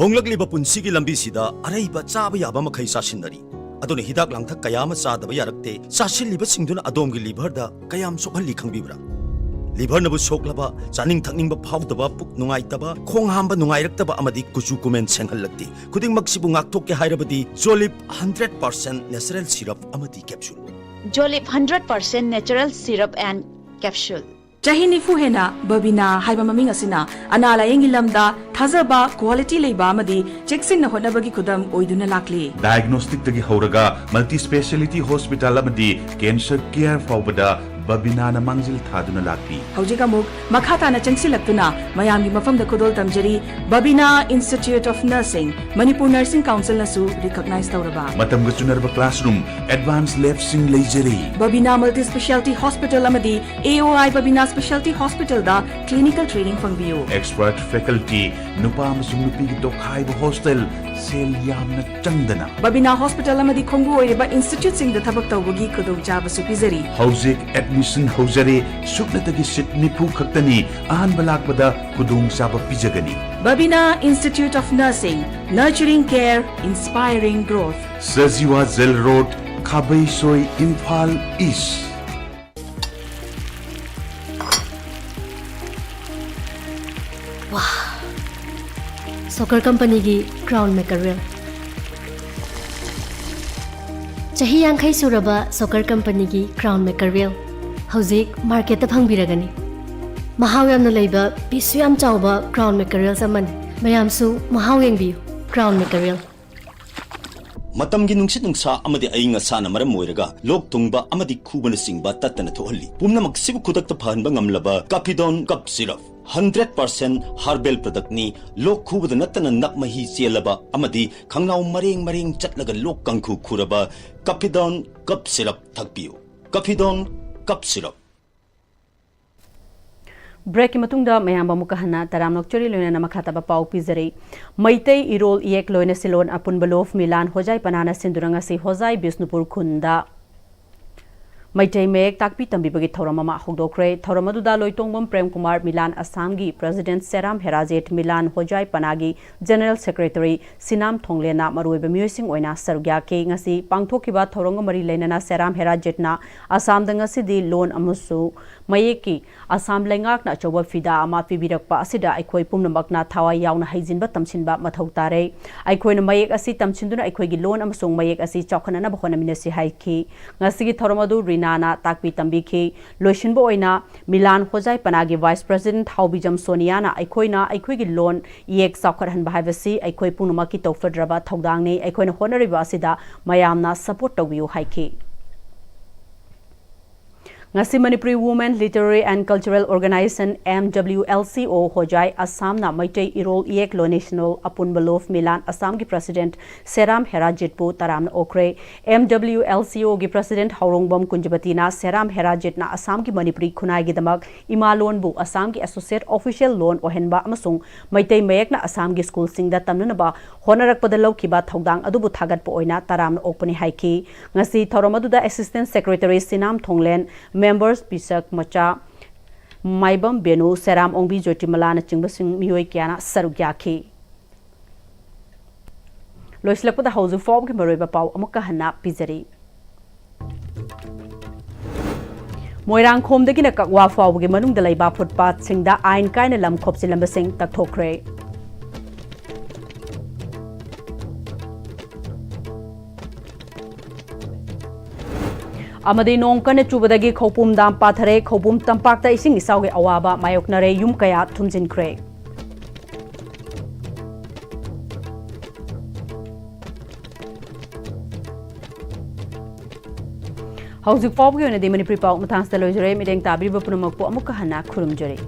ꯍꯣꯡꯂꯛꯂꯤꯕ ꯄꯨꯟꯁꯤꯒꯤ ꯂꯝꯕꯤꯁꯤꯗ ꯑꯔꯩꯕ ꯆꯥꯕ ꯌꯥꯕ ꯃꯈꯩ ꯆꯥꯁꯤꯟꯅꯔꯤ꯫ ꯑꯗꯨꯅ ꯍꯤꯗꯥꯛ ꯂꯥꯡꯊꯛ ꯀꯌꯥ ꯑꯃ ꯆꯥꯗꯕ ꯌꯥꯔꯛꯇꯦ꯫ ꯆꯥꯁꯤꯜꯂꯤꯕꯁꯤꯡꯗꯨꯅ ꯑꯗꯣꯝꯒꯤ liverꯗ ꯀꯌꯥꯝ ꯁꯣꯛꯍꯜꯂꯤ ꯈꯪꯕꯤꯕ꯭ꯔꯥ? Liverꯅꯕꯨ ꯁꯣꯛꯂꯕ, ꯆꯥꯅꯤꯡ ꯊꯛꯅꯤꯡꯕ ꯐꯥꯎꯗꯕ, ꯄꯨꯛ ꯅꯨꯡꯉꯥꯏꯇꯕ, ꯈꯣꯡ ꯍꯥꯝꯕ ꯅꯨꯡꯉꯥꯏꯔꯛꯇꯕ ꯑꯃꯗꯤ ꯀꯨꯆꯨ ꯀꯨꯃꯦꯟ ꯁꯦꯡꯍꯜꯂꯛꯇꯦ꯫ ꯈꯨꯗꯤꯡꯃꯛꯁꯤꯕꯨ ꯉꯥꯛꯊꯣꯛꯀꯦ ꯍꯥꯏꯔꯕꯗꯤ Jolib hundred percent natural syrup ꯑꯃꯗꯤ capsule꯫ Jolib hundred percent natural syrup and capsule꯫ ꯆꯍꯤ ꯅꯤꯐꯨ ꯍꯦꯟꯅ ꯕꯕꯤꯅꯥ ꯍꯥꯏꯕ ꯃꯃꯤꯡ ꯑꯁꯤꯅ ꯑꯅꯥ ꯂꯥꯌꯦꯡꯒꯤ ꯂꯝꯗ ꯊꯥꯖꯕ, quality ꯂꯩꯕ ꯑꯃꯗꯤ ꯆꯦꯛꯁꯤꯟꯅ ꯍꯣꯠꯅꯕꯒꯤ ꯈꯨꯗꯝ ꯑꯣꯏꯗꯨꯅ ꯂꯥꯛꯂꯤ꯫ Diagnosticꯇꯒꯤ ꯍꯧꯔꯒ multi speciality hospital ꯑꯃꯗꯤ cancer care ꯐꯥꯎꯕꯗ ꯕꯕꯤꯅꯥꯅ ꯃꯥꯡꯖꯤꯜ ꯊꯥꯗꯨꯅ ꯂꯥꯛꯂꯤ꯫ ꯍꯧꯖꯤꯛ ꯑꯃꯨꯛ ꯃꯈꯥ ꯇꯥꯅ ꯆꯪꯁꯤꯜꯂꯛꯇꯨꯅ ꯃꯌꯥꯝꯒꯤ ꯃꯐꯝꯗ ꯈꯨꯗꯣꯜ ꯇꯝꯖꯔꯤ꯫ ꯕꯕꯤꯅꯥ Institute of Nursing, Manipur Nursing Councilꯅꯁꯨ recognize ꯇꯧꯔꯕ꯫ ꯃꯇꯝꯒ ꯆꯨꯅꯔꯕ classroom, advanced labꯁꯤꯡ ꯂꯩꯖꯔꯤ꯫ ꯕꯕꯤꯅꯥ Multi Speciality Hospital ꯑꯃꯗꯤ A O I Babina Speciality Hospitalꯗ clinical training ꯐꯪꯕꯤꯌꯨ꯫ Expert faculty, ꯅꯨꯄꯥ ꯑꯃꯁꯨꯡ ꯅꯨꯄꯤꯒꯤ ꯇꯣꯈꯥꯏꯕ hostel, ꯁꯦꯜ ꯌꯥꯝꯅ ꯆꯪꯗꯅ꯫ ꯕꯕꯤꯅꯥ Hospital ꯑꯃꯗꯤ ꯈꯣꯡꯕꯨ ꯑꯣꯏꯔꯤꯕ instituteꯁꯤꯡꯗ ꯊꯕꯛ ꯇꯧꯕꯒꯤ ꯈꯨꯗꯣꯡꯆꯥꯕꯁꯨ ꯄꯤꯖꯔꯤ꯫ ꯍꯧꯖꯤꯛ admission ꯍꯧꯖꯔꯦ, ꯁꯨꯞꯅꯇꯒꯤ seat ꯅꯤꯐꯨ ꯈꯛꯇꯅꯤ, ꯑꯍꯥꯟꯕ ꯂꯥꯛꯄꯗ ꯈꯨꯗꯣꯡꯆꯥꯕ ꯄꯤꯖꯒꯅꯤ꯫ Babina Institute of Nursing, nurturing care, inspiring growth. Sajiwa Jail Road, Khabeisoi, Imphal East꯫ ꯋꯥ! ꯁꯣꯀꯔ ꯀꯝꯄꯅꯤꯒꯤ Crown Mackerel꯫ ꯆꯍꯤ ꯌꯥꯡꯈꯩ ꯁꯨꯔꯕ ꯁꯣꯀꯔ ꯀꯝꯄꯅꯤꯒꯤ Crown Mackerel ꯍꯧꯖꯤꯛ marketꯇ ꯐꯪꯕꯤꯔꯒꯅꯤ꯫ ꯃꯍꯥꯎ ꯌꯥꯝꯅ ꯂꯩꯕ, pieceꯁꯨ ꯌꯥꯝ ꯆꯥꯎꯕ Crown Mackerels ꯑꯃꯅꯤ꯫ ꯃꯌꯥꯝꯁꯨ ꯃꯍꯥꯎ ꯌꯦꯡꯕꯤꯌꯨ꯫ Crown Mackerel꯫ ꯃꯇꯝꯒꯤ ꯅꯨꯡꯁꯤꯠ ꯅꯨꯡꯁꯥ ꯑꯃꯗꯤ ꯑꯏꯪ ꯑꯁꯥꯅ ꯃꯔꯝ ꯑꯣꯏꯔꯒ ꯂꯣꯛ ꯊꯨꯡꯕ ꯑꯃꯗꯤ ꯈꯨꯕꯅꯆꯤꯡꯕ ꯇꯠꯇꯅ ꯊꯣꯛꯍꯜꯂꯤ꯫ ꯄꯨꯝꯅꯃꯛꯁꯤꯕꯨ ꯈꯨꯗꯛꯇ ꯐꯍꯟꯕ ꯉꯝꯂꯕ Caphidone Cough Syrup, hundred percent herbal productꯅꯤ꯫ ꯂꯣꯛ ꯈꯨꯕꯗ ꯅꯠꯇꯅ ꯅꯞ ꯃꯍꯤ ꯆꯦꯜꯂꯕ ꯑꯃꯗꯤ ꯈꯪꯅꯥꯎ ꯃꯔꯦꯡ ꯃꯔꯦꯡ ꯆꯠꯂꯒ ꯂꯣꯛ ꯀꯥꯡꯈꯨ ꯈꯨꯔꯕ Caphidone Cough Syrup ꯊꯛꯄꯤꯌꯨ꯫ Caphidone Cough Syrup꯫ Breakꯀꯤ ꯃꯇꯨꯡꯗ ꯃꯌꯥꯝꯕꯨ ꯑꯃꯨꯛꯀ ꯍꯟꯅ ꯇꯔꯥꯝꯅ ꯑꯣꯛꯆꯔꯤ, ꯂꯣꯏꯅꯅ ꯃꯈꯥ ꯇꯥꯕ ꯄꯥꯎ ꯄꯤꯖꯔꯤ꯫ ꯃꯩꯇꯩ ꯏꯔꯣꯜ ꯏꯌꯦꯛ ꯂꯣꯏꯅꯁꯤꯂꯣꯟ ꯑꯄꯨꯟꯕ ꯂꯣꯐ ꯃꯤꯂꯥꯟ ꯍꯣꯖꯥꯏ ꯄꯅꯥꯅ ꯁꯤꯟꯗꯨꯅ ꯉꯁꯤ ꯍꯣꯖꯥꯏ ꯕꯤꯁꯅꯨꯄꯨꯔ ꯈꯨꯟꯗ ꯃꯩꯇꯩ ꯃꯌꯦꯛ ꯇꯥꯛꯄꯤ ꯇꯝꯕꯤꯕꯒꯤ ꯊꯧꯔꯝ ꯑꯃ ꯍꯧꯗꯣꯛꯈ꯭ꯔꯦ꯫ ꯊꯧꯔꯝ ꯑꯗꯨꯗ ꯂꯣꯏꯇꯣꯡꯕꯝ ꯄ꯭ꯔꯦꯝ ꯀꯨꯃꯥꯔ, ꯃꯤꯂꯥꯟ ꯑꯁꯥꯝꯒꯤ President ꯁꯦꯔꯥꯝ ꯍꯦꯔꯥꯖꯦꯠ, ꯃꯤꯂꯥꯟ ꯍꯣꯖꯥꯏ ꯄꯅꯥꯒꯤ General Secretary ꯁꯤꯅꯥꯝ ꯊꯣꯡꯂꯦꯟꯅ ꯃꯔꯨꯑꯣꯏꯕ ꯃꯤꯑꯣꯏꯁꯤꯡ ꯑꯣꯏꯅ ꯁꯔꯨꯛ ꯌꯥꯈꯤ꯫ ꯉꯁꯤ ꯄꯥꯡꯊꯣꯛꯈꯤꯕ ꯊꯧꯔꯝꯒ ꯃꯔꯤ ꯂꯩꯅꯅ ꯁꯦꯔꯥꯝ ꯍꯦꯔꯥꯖꯦꯠꯅ ꯑꯁꯥꯝꯗ ꯉꯁꯤꯗꯤ ꯂꯣꯟ ꯑꯃꯁꯨꯡ ꯃꯌꯦꯛꯀꯤ ꯑꯁꯥꯝ ꯂꯩꯉꯥꯛꯅ ꯑꯆꯧꯕ ꯐꯤꯗꯥ ꯑꯃ ꯄꯤꯕꯤꯔꯛꯄ ꯑꯁꯤꯗ ꯑꯩꯈꯣꯏ ꯄꯨꯝꯅꯃꯛꯅ ꯊꯋꯥꯏ ꯌꯥꯎꯅ ꯍꯩꯖꯤꯟꯕ ꯇꯝꯁꯤꯟꯕ ꯃꯊꯧ ꯇꯥꯔꯦ꯫ ꯑꯩꯈꯣꯏꯅ ꯃꯌꯦꯛ ꯑꯁꯤ ꯇꯝꯁꯤꯟꯗꯨꯅ ꯑꯩꯈꯣꯏꯒꯤ ꯂꯣꯟ ꯑꯃꯁꯨꯡ ꯃꯌꯦꯛ ꯑꯁꯤ ꯆꯥꯎꯈꯠꯅꯅꯕ ꯍꯣꯠꯅꯃꯤꯟꯅꯁꯤ ꯍꯥꯏꯈꯤ꯫ ꯉꯁꯤꯒꯤ ꯊꯧꯔꯝ ꯑꯗꯨ ꯔꯤꯅꯥꯅ ꯇꯥꯛꯄꯤ ꯇꯝꯕꯤꯈꯤ꯫ ꯂꯣꯏꯁꯤꯟꯕ ꯑꯣꯏꯅ ꯃꯤꯂꯥꯟ ꯍꯣꯖꯥꯏ ꯄꯅꯥꯒꯤ Vice President ꯊꯥꯎꯕꯤꯖꯝ ꯁꯣꯅꯤꯌꯥꯅ ꯑꯩꯈꯣꯏꯅ ꯑꯩꯈꯣꯏꯒꯤ ꯂꯣꯟ ꯏꯌꯦꯛ ꯆꯥꯎꯈꯠꯍꯟꯕ ꯍꯥꯏꯕꯁꯤ ꯑꯩꯈꯣꯏ ꯄꯨꯝꯅꯃꯛꯀꯤ ꯇꯧꯐꯗ꯭ꯔꯕ ꯊꯧꯗꯥꯡꯅꯤ꯫ ꯑꯩꯈꯣꯏꯅ ꯍꯣꯠꯅꯔꯤꯕ ꯑꯁꯤꯗ ꯃꯌꯥꯝꯅ support ꯇꯧꯕꯤꯌꯨ ꯍꯥꯏꯈꯤ꯫ ꯉꯁꯤ Manipuri Women Literary and Cultural Organization, M W L C O, ꯍꯣꯖꯥꯏ ꯑꯁꯥꯝꯅ ꯃꯩꯇꯩ ꯏꯔꯣꯜ ꯏꯌꯦꯛ ꯂꯣꯟ ꯅꯦꯁꯅꯦꯜ ꯑꯄꯨꯟꯕ ꯂꯣꯐ ꯃꯤꯂꯥꯟ ꯑꯁꯥꯝꯒꯤ ꯄ꯭ꯔꯁꯤꯗꯦꯟꯠ ꯁꯦꯔꯥꯝ ꯍꯦꯔꯥꯖꯤꯠꯄꯨ ꯇꯔꯥꯝꯅ ꯑꯣꯛꯈ꯭ꯔꯦ꯫ M W L C O ꯒꯤ ꯄ꯭ꯔꯁꯤꯗꯦꯟꯠ ꯍꯥꯎꯔꯣꯡꯕꯝ ꯀꯨꯟꯖꯕꯇꯤꯅ ꯁꯦꯔꯥꯝ ꯍꯦꯔꯥꯖꯤꯠꯅ ꯑꯁꯥꯝꯒꯤ ꯃꯅꯤꯄꯨꯔꯤ ꯈꯨꯟꯅꯥꯏꯒꯤꯗꯃꯛ ꯏꯃꯥ ꯂꯣꯟꯕꯨ ꯑꯁꯥꯝꯒꯤ ꯑꯦꯁꯣꯁꯤꯌꯦꯠ ꯑꯣꯐꯤꯁꯤꯌꯦꯜ ꯂꯣꯟ ꯑꯣꯏꯍꯟꯕ ꯑꯃꯁꯨꯡ ꯃꯩꯇꯩ ꯃꯌꯦꯛꯅ ꯑꯁꯥꯝꯒꯤ ꯁ꯭ꯀꯨꯜꯁꯤꯡꯗ ꯇꯝꯅꯅꯕ ꯍꯣꯠꯅꯔꯛꯄꯗ ꯂꯧꯈꯤꯕ ꯊꯧꯗꯥꯡ ꯑꯗꯨꯕꯨ ꯊꯥꯒꯠꯄ ꯑꯣꯏꯅ ꯇꯔꯥꯝꯅ ꯑꯣꯛꯄꯅꯤ ꯍꯥꯏꯈꯤ꯫ ꯉꯁꯤ ꯊꯧꯔꯝ ꯑꯗꯨꯗ ꯑꯦꯁꯤꯁꯇꯦꯟꯠ ꯁꯦꯀ꯭ꯔꯦꯇꯔꯤ ꯁꯤꯅꯥꯝ ꯊꯣꯡꯂꯦꯟ, ꯃꯦꯝꯕꯔꯁ ꯄꯤꯁꯛ ꯃꯆꯥ, ꯃꯥꯏꯕꯝ ꯕꯦꯅꯨ, ꯁꯦꯔꯥꯝ ꯑꯣꯡꯕꯤ ꯖꯣꯏꯇꯤꯃꯂꯥꯅꯆꯤꯡꯕꯁꯤꯡ ꯃꯤꯑꯣꯏ ꯀꯌꯥꯅ ꯁꯔꯨꯛ ꯌꯥꯈꯤ꯫ ꯂꯣꯏꯁꯤꯜꯂꯛꯄꯗ ꯍꯧꯖꯤꯛ ꯐꯥꯎꯕꯒꯤ ꯃꯔꯨꯑꯣꯏꯕ ꯄꯥꯎ ꯑꯃꯨꯛꯀ ꯍꯟꯅ ꯄꯤꯖꯔꯤ꯫ ꯃꯣꯏꯔꯥꯡꯈꯣꯝꯗꯒꯤꯅ ꯀꯛꯋꯥ ꯐꯥꯎꯕꯒꯤ ꯃꯅꯨꯡꯗ ꯂꯩꯕ ꯐꯨꯠꯄꯥꯠꯁꯤꯡꯗ ꯑꯥꯏꯟ ꯀꯥꯏꯅ ꯂꯝ ꯈꯣꯞꯆꯤꯜꯂꯝꯕꯁꯤꯡ ꯇꯛꯊꯣꯛꯈ꯭ꯔꯦ꯫ ꯑꯃꯗꯤ ꯅꯣꯡ ꯀꯟꯅ ꯆꯨꯕꯗꯒꯤ ꯈꯧꯄꯨꯝ ꯗꯥꯝ ꯄꯥꯊꯔꯦ꯫ ꯈꯧꯄꯨꯝ ꯇꯝꯄꯥꯛꯇ ꯏꯁꯤꯡ ꯏꯆꯥꯎꯒꯤ ꯑꯋꯥꯕ ꯃꯥꯌꯣꯛꯅꯔꯦ꯫ ꯌꯨꯝ ꯀꯌꯥ ꯊꯨꯝꯖꯤꯟꯈ꯭ꯔꯦ꯫ ꯍꯧꯖꯤꯛ ꯐꯥꯎꯕꯒꯤ ꯑꯣꯏꯅꯗꯤ ꯃꯅꯤꯄꯨꯔꯤ ꯄꯥꯎ ꯃꯇꯥꯡꯁꯤꯗ ꯂꯣꯏꯖꯔꯦ꯫ ꯃꯤꯠꯌꯦꯡ ꯇꯥꯕꯤꯔꯤꯕ ꯄꯨꯝꯅꯃꯛꯄꯨ ꯑꯃꯨꯛꯀ ꯍꯟꯅ ꯈꯨꯔꯨꯝꯖꯔꯤ꯫